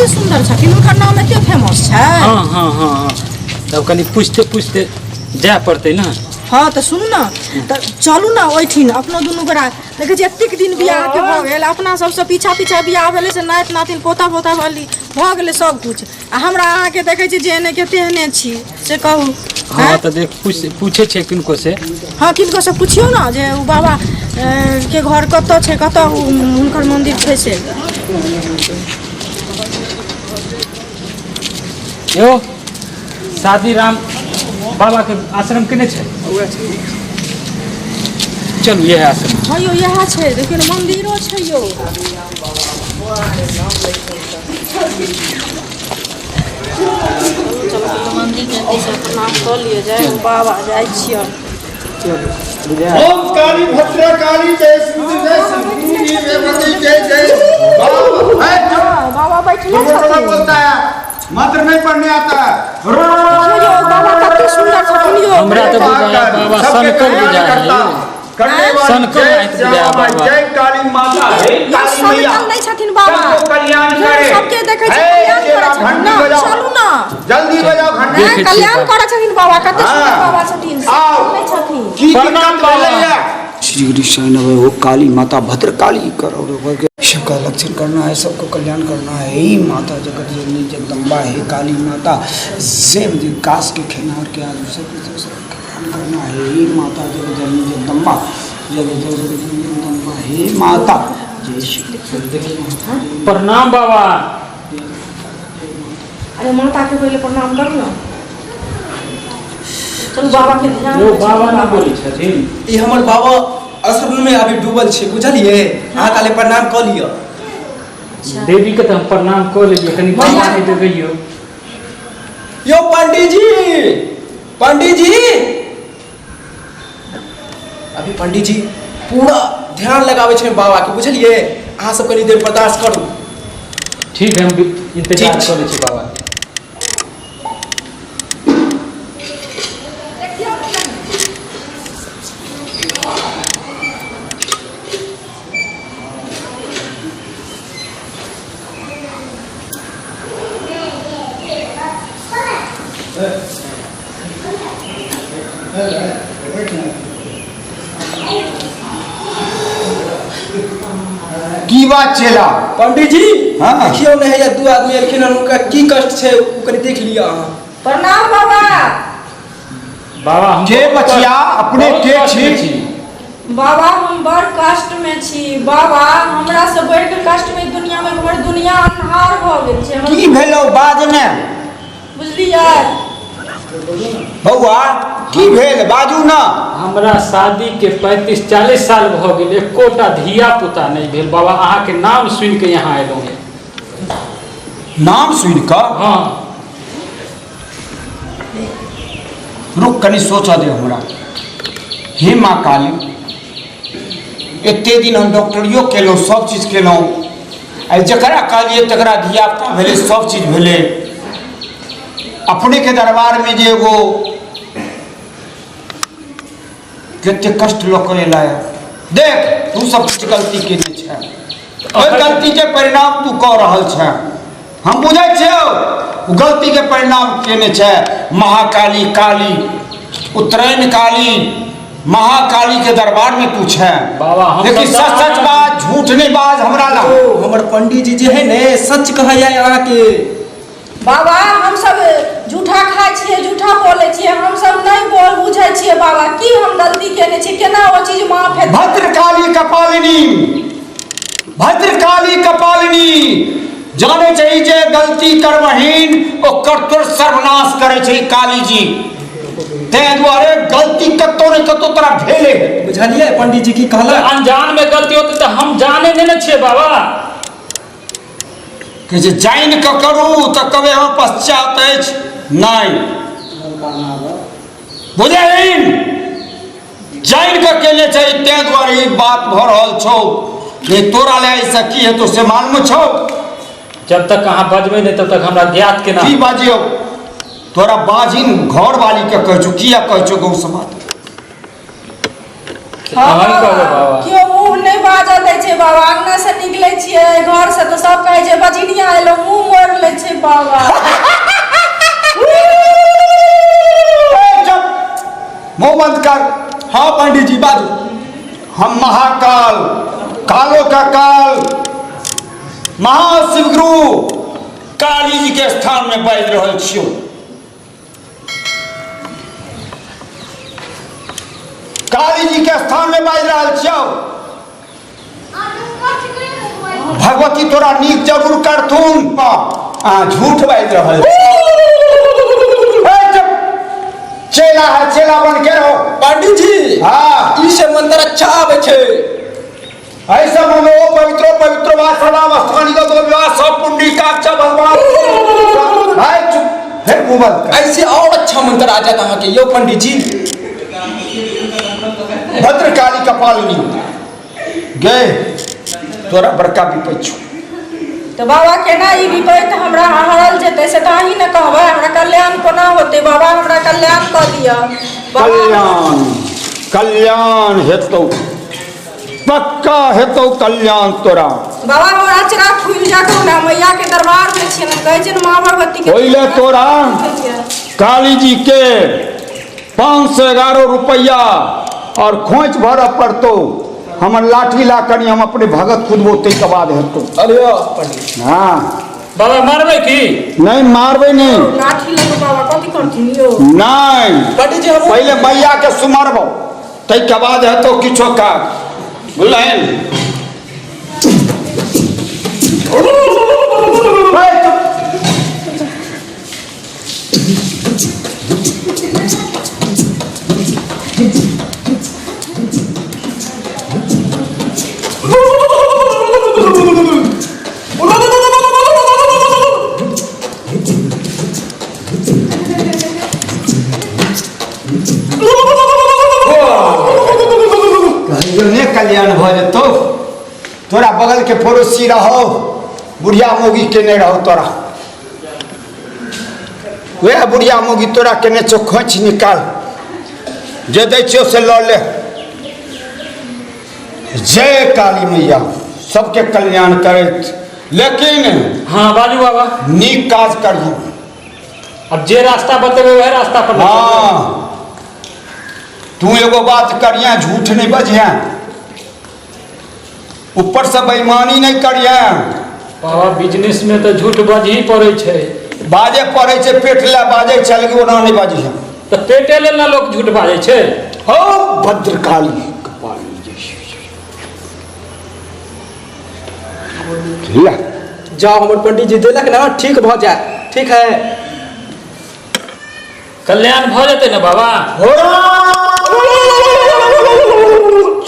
कते सुन्दर छथिन हुनकर नाम एते फेमस छै। हँ हँ हँ हँ, तब कनि पूछते पूछते जाय पड़तै ने। हँ तऽ सुनू ने, तऽ चलू ने ओहिठिन अपनो दुनू गोरा। देखै छियै एतेक दिन बियाहके भऽ गेल, अपना सबसँ पीछा पीछा बियाह भेलै से नाति नातिन पोता पोता वाली भऽ गेलै सब किछु, आ हमरा अहाँके देखै छी जेहने के तेहने छी, से कहू। हँ तऽ देख, पूछै छै किनको से। हँ, किनको से पुछियौ ने जे ओ बाबा के घर कतऽ छै, कतऽ हुनकर मन्दिर छै से। यौ, शादी राम बाबा के आश्रम केने छै? चलू, इएह आश्रम। हँ यौ, इएह छै। देखियौ ने, मन्दिरो छै यौ। चलू चलू, मन्दिर के से प्रणाम कऽ लिअ। जय बाबा, जाइ छियै। ओम काली भद्रा काली जय शिव जय शिव जय जय जय बाबा है। हँ, बाबा बैठले बोला छथिन। बोलता है, मंत्र नहीं पढ़ने आता है। देखियौ यौ, बाबा कते सुन्दर छथिन यौ। हमरा तऽ बुझाया बाबा सबके सनकल कल्याण बुझाया करता यौ। करने वाली सनकल जय आँखि बुझाया श्यामा बाबा। जय काली माता, हे यौ, काली मैया, सनकल नहि छथिन बाबा। सबको कल्याण यौ, करे। सबके देखै छै, हे कल्याण चेला, करै छथिन घंटी ने। बजाओ। चलू ने। जल्दी बजाओ घंटी। देखै हैं, छियै कल्याण बाबा। करै छथिन बाबा, कते सुन्दर हाँ। बाबा छथिन। आओ। नहि छथिन। की प्रणाम दिक्कत बाबा। भेलैया? श्री गणेशाय नमः। हो काली माता भद्रकाली करो सबका लक्षण करना है, सबको कल्याण करना है। हे माता जगत जननी जगदम्बा, हे काली माता, से काश के खेनार के आज सब सब कल्याण करना है। हे माता जगत जननी जगदम्बा, जगत जगत जननी जगदम्बा, हे माता जय श्री। प्रणाम बाबा। अरे, माता के पहिले प्रणाम करू ने। चलू, बाबा के ध्यान यौ में बाबा छथिन। नहि बोलै छथिन। ई हमर बाबा आश्रम में अभी डूबल छै, बुझलियै? अहाँ काले प्रणाम कऽ लिअ। देवी के तऽ हम प्रणाम कऽ लेलियै, कनि बाबा के देबैयौ। यौ पंडीजी, पंडीजी, अभी पंडीजी पूरा ध्यान लगाबै छै बाबा के, बुझलियै? अहाँ सब कनि देर बर्दाश्त करू। ठीक है, हम इंतजार ठीक छै। करै छी बाबा के। की बात चेला? पंडीजी, हाँ। देखियौ ने, हैया दू आदमी एलखिन हन, हुनका की कष्ट छै ओ कनि देख लिअ अहाँ। प्रणाम बाबा। बाबा, हम के बहुत बचिया, अपने बहुत के कष्ट छी? में छी। बाबा, हम बड़ कष्ट में छी बाबा। हमरा से बढ़ि के कष्ट में दुनिया में, हमर दुनिया अन्हार भऽ गेल छै हमर। की भेलौ, बाज ने। बुझलियै? बौआ, की भेल, बाजू ने। हमरा शादी के 35-40 साल भऽ गेल, एकोटा धिया पुता नहि भेल बाबा। अहाँके नाम सुनि के यहाँ एलहुँ हेँ। नाम सुनि कऽ? हँ। रुक, कनि सोचऽ दे हमरा। हे माँ काली, एते दिन हम डॉक्टरियो केलहुँ, सब चीज केलहुँ, आ जकरा कहलियै तकरा धियापुता भेलै, सब चीज भेलै। अपनेके दरबारमे जे एगो कते कष्ट लऽ कऽ एला है। देख, तू सब किछु गलती केने छै, ओहि गलतीके परिणाम तू कऽ रहल छै। हम बुझै छियौ, ओ गलतीके परिणाम केने छै। महाकाली काली उत्तरायण काली महाकाली के दरबार में तू छै। बाबा, हम लेकिन सब सच सच बाज, झूठ नहीं बाज हमरा लग। ओ हमर पंडीजी जे है ने, सच कहैया अहाँके। बाबा, हम सब जूठा खाइ छियै, जूठा बोलै छियै, हम सब नहि बोल बुझै छियै बाबा। की हम गलती केने छियै? केना ओ चीज माफ हेतै? भद्रकाली कपालिनी, भद्रकाली कपालिनी, जानै छै जे गलती करबहीन ओकर तोर सर्वनाश करै छै काली जी। ताहि दुआरे गलती कतौ ने कतौ तोरा भेले हेतौ। बुझलियै पंडीजी की कहलक? अनजान में गलती होतै तऽ हम जाने नहि ने छियै बाबा। कहै छै जानि कऽ करू तऽ कभी हम पश्चात अछि नहि। बुझलहीन? जानि कऽ केने छै, ताहि दुआरे ई बात भऽ रहल छौ। नहि तोरा लए एहिसँ की हेतौ से मालूम छौ? जब तक अहाँ बजबै नहि तब तक हमरा ज्ञात केना? की बाजियौ? तोरा बाजिन घरवाली के कहै छौ, किया कहै छौ गाँव समाज? हँ अहाँ बाबा, कहबै बाबा। केओ मुँह नहि बाजऽ दै छै बाबा। अंगना से निकलै छियै घर से तऽ सब कहै छै बजनिया एलो, मुँह मोड़ लै छै बाबा। ए, चुप, मुंह बंद कर। हाँ पंडित जी बाजू। हम महाकाल, कालो का काल, महाशिवगुरु काली जी के स्थान में बाजि रहल छियौ। काली जी के स्थान में बाजि रहल छियौ। भगवती तोरा नीक जरूर करथुन। अहाँ झूठ बाजि रहल छी। ए, चुप। चेला है, चेला बन के रहो। पंडित जी हाँ ई से मंत्र अच्छा आबै छै। ऐसा मनो पवित्रो पवित्रो वा सदा स्थानिक दो विवाह सब पुण्डी काक्ष भगवान। भाई चुप, फिर मुंह बंद कर। ऐसे और अच्छा मंत्र आ जात अहाँके यौ पंडित जी। भद्रकाली कपालिनी गे, तोरा बड़का विपैत छौ। तऽ बाबा केना ई विपैत हमरा हरल जेतै से तऽ अहीं ने कहबै। हमरा कल्याण कोना होतै बाबा? हमरा कल्याण कऽ दिअ बाबा। कल्याण, कल्याण हेतौ, पक्का हेतौ कल्याण तोरा। बाबा हमर अचरा खुलि जाकू ने, मैया के दरबार में छियै ने, कहै छै ने माँ भगवती के। ओहि ले तोरा काली जी के 511 रुपैआ और खोंच भरऽ पड़तौ। हमर लाठी ला कनी, हम अपने भगत खुदबो, ताहिके बाद हेतौ। अरे यौ पंडित। हाँ बाबा मारबै की? नहीं, मारबै नहीं। लाठी लऽ कऽ बाबा कथी करथिन यौ? नहीं पंडित जी हम पहिले मैया के सुमरबो, ताहिके बाद हेतौ किछो काज, बुझलहिन? कहियो ने कल्याण भऽ जेतौ। तोरा बगल के पड़ोसी रहो, बुढ़िया मौगी केने रहो तोरा, वएह बुढ़िया मौगी तोरा केने छौ। खोंच निकाल, जे दै छियौ से लऽ ले। जय काली मैया, सबके कल्याण करैत, लेकिन हाँ बाजू बाबा। नीक काज करियौ। अब जे रास्ता बतेबै वएह रास्ता पर। हाँ, तू एगो बात करिहे, झूठ नहीं बजिहे, ऊपर से बेईमानी नहीं करिहे। बाबा बिजनेस में तऽ झूठ बजही पड़ै छै। बाजे पड़ै छै, पेट लए बाजै छै, लेकिन ओना नहीं बाजिहे। तऽ पेटे लेल ने लोक झूठ बाजै छै। हो भद्रकाली कपाली जय। जाओ, हमर पंडित जी देलक ना, ठीक भऽ जायत। ठीक है। कल्याण भऽ जेतै ने बाबा?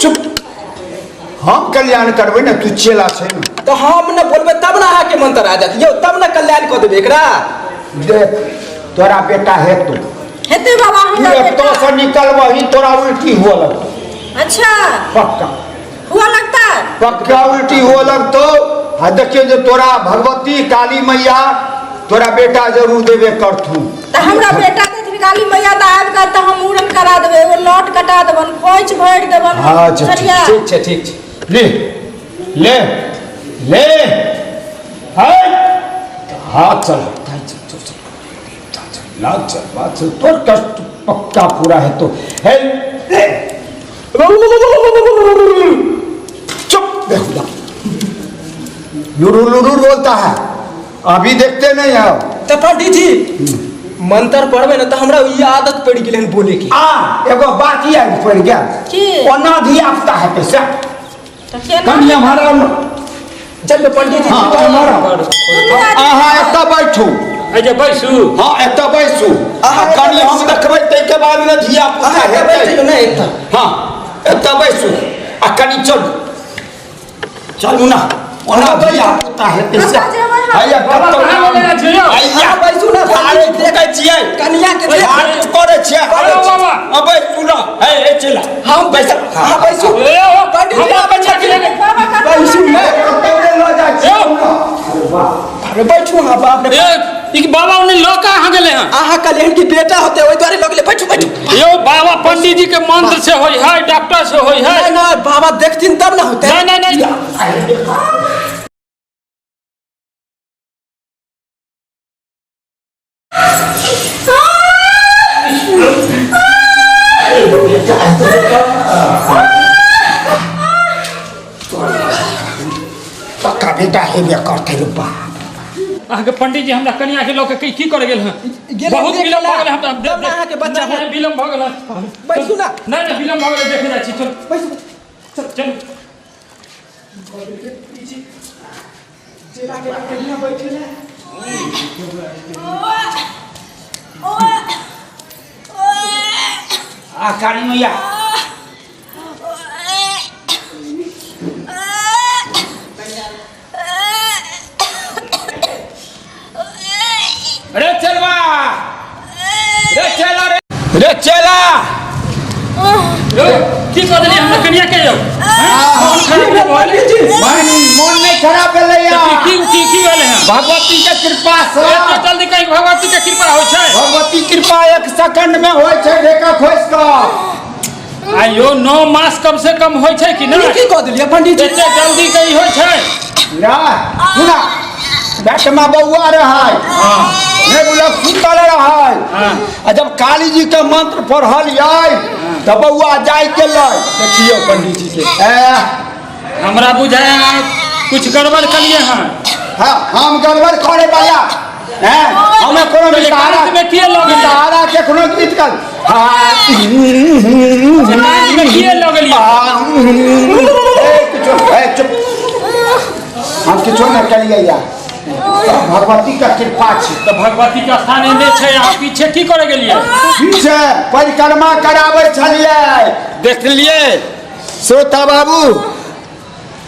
चुप, हम कल्याण करबै ने, तू चेला छै ने। तऽ हम ने बोलबै तब ने अहाँके मंत्र आ जायत यौ, तब ने कल्याण कऽ देबै एकरा। देख, तोरा बेटा हेतौ। हेतै बाबा तू हमरा बेटा? एतऽ से निकलबही, तोरा उल्टी हुअ लगतौ। अच्छा। पक्का। हुआ लगता है? पक्का उल्टी हुअ लगतौ। आ देखियौ जे तोरा भगवती काली मैया तोरा बेटा जरूर देबे करथुन। तऽ हमरा बेटा देथिन काली मैया तऽ आबि कऽ तऽ हम मूड़न करा देबै, एगो लट कटा देबन, खोंइछ भरि देबन। अच्छा, ठीक। बुझलियै? ठीक छै, ठीक छै। ले ले ले, है हाथ चल चल बात चल, तोर कष्ट पक्का पूरा है तो है। ले, चुप बेहुदा, लुरु लुरु बोलता है, अभी देखते नहीं है। तऽ पंडित जी मंत्र पढ़बै ने तऽ हमरा ई आदत पड़ि गेलै हन बोले के। आ एगो बात ही आबि पड़ि गेल। की? ओना धिया पुता हेतै से तऽ केना? कनि हमारा चल पंडित जी। हाँ, हमारा अहाँ एतऽ बैठू। एहि जे बैसू? हाँ, एतऽ बैसू। अहाँ एतऽ कनि हम बैसू। देखबै, ताहिके बाद ने धिया पुता अहाँ एतऽ हेतै। बैठियौ ने एतऽ। हाँ, एतऽ बैसू आ कनि चलू, चलू ना, ओना धिया पुता हेतै से। कतऽ जेबै हम? हैया बाबा, कतौ कहाँ लऽ जाइ छियै यौ? हैया अहाँ बैसू ने। झाड़ू फूकै छियै। कनिया के देख। झाड़ू करै छियै। अरे बाबा। अब बैसू ना, हे हे चला। हम बैसब, अहाँ बैसू। ए हो, पंडित जी हमरा आबै कनिया के छथिन। लेके- बाबा कतऽ? बैसू ने। कतौ लऽ जाइ छियै। यौ। अरे बैठू अहाँ, बाप रे। ए, ई बाबा ओने लऽ कऽ अहाँ गेलै हँ? अहाँ कहलियै कि बेटा होते, ओहि दुआरे लऽ गेलै। बैठू बैठू। यौ बाबा, पंडित जी के मंत्र से होय है, डॉक्टर से होय है? नहि नहि, बाबा देखथिन तब ने होते। नहीं नहीं नहीं। पक्का बेटा हेबे करतै रे बाप। अहाँके पंडित जी हमरा कनिया के लऽ के की करे गेल हँ? गेलै बहुत देख विलम्ब भऽ ला। गेल हमरा। तब ने अहाँके बच्चा नहि, नहि, विलम्ब भऽ गेल हँ। बैसू ना। नहि नहि, विलम्ब भऽ गेल, देखे जाइ छी। चल। बैसू। चल। चेला के कनिया बैठे ले। आ काली मैया। रे चलवा, रे चला, रे रे चला। यौ, की कऽ देलियै हमरा कनिया के यौ? मोन खराब भऽ गेलै? मन मोन नहि खराब भेलैया। की की की की भेलै हँ? भगवती के कृपा से। एते जल्दी कहीं भगवती के कृपा होइ छै? भगवती कृपा एक सेकंड में होइ छै, ढेका खोसि कऽ। आइयो 9 मास कम से कम होइ छै कि ई नहि? की कऽ देलियै पंडित जी? एते जल्दी कहीं होइ छै? ना सुना, पेटमे बौआ रहै, नहि बुझलक, सुतल रहै। आ जब काली जी के मंत्र पढ़लियै तऽ बौआ जागि गेलै। देखियौ पंडित जी के। ए, हमरा बुझाय अहाँ कुछ गड़बड़ कलिए हँ। हाँ, हम गड़बड़ करे वाला हैं? हमे कोनो तो विषहारा एकांत में किए लऽ गेलियै? विषहारा के कोनो गीत कर, हाँ। एकांत में किए लऽ गेलियै? ए, किछो, ए, चुप। हम किछो नहि कलियै या, भगवती के कृपा छै। तऽ भगवती के स्थान एने छै, अहाँ पीछे की करे गेलियै? पीछे परिक्रमा कराबै छलियै। देखलियै श्रोता बाबू,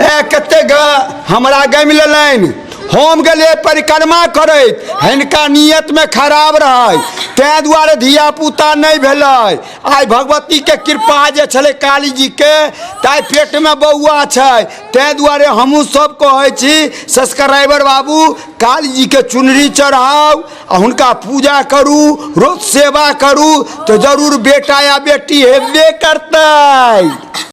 ए कते ग हमरा गमि लेलनि। हम गेलियै परिक्रमा करैत, हिनका नियतमे खराब रहै, ताहि दुआरे धियापुता नहि भेलै। आइ भगवतीके कृपा जे छलै काली जीके, तऽ आइ पेटमे बौआ छै। ताहि दुआरे हमहूँ सब कहै छी, सब्सक्राइबर बाबू, काली जीके चुनरी चढ़ाउ आ हुनका पूजा करू, रोज सेवा करू, तऽ जरूर बेटा या बेटी हेबे करतै।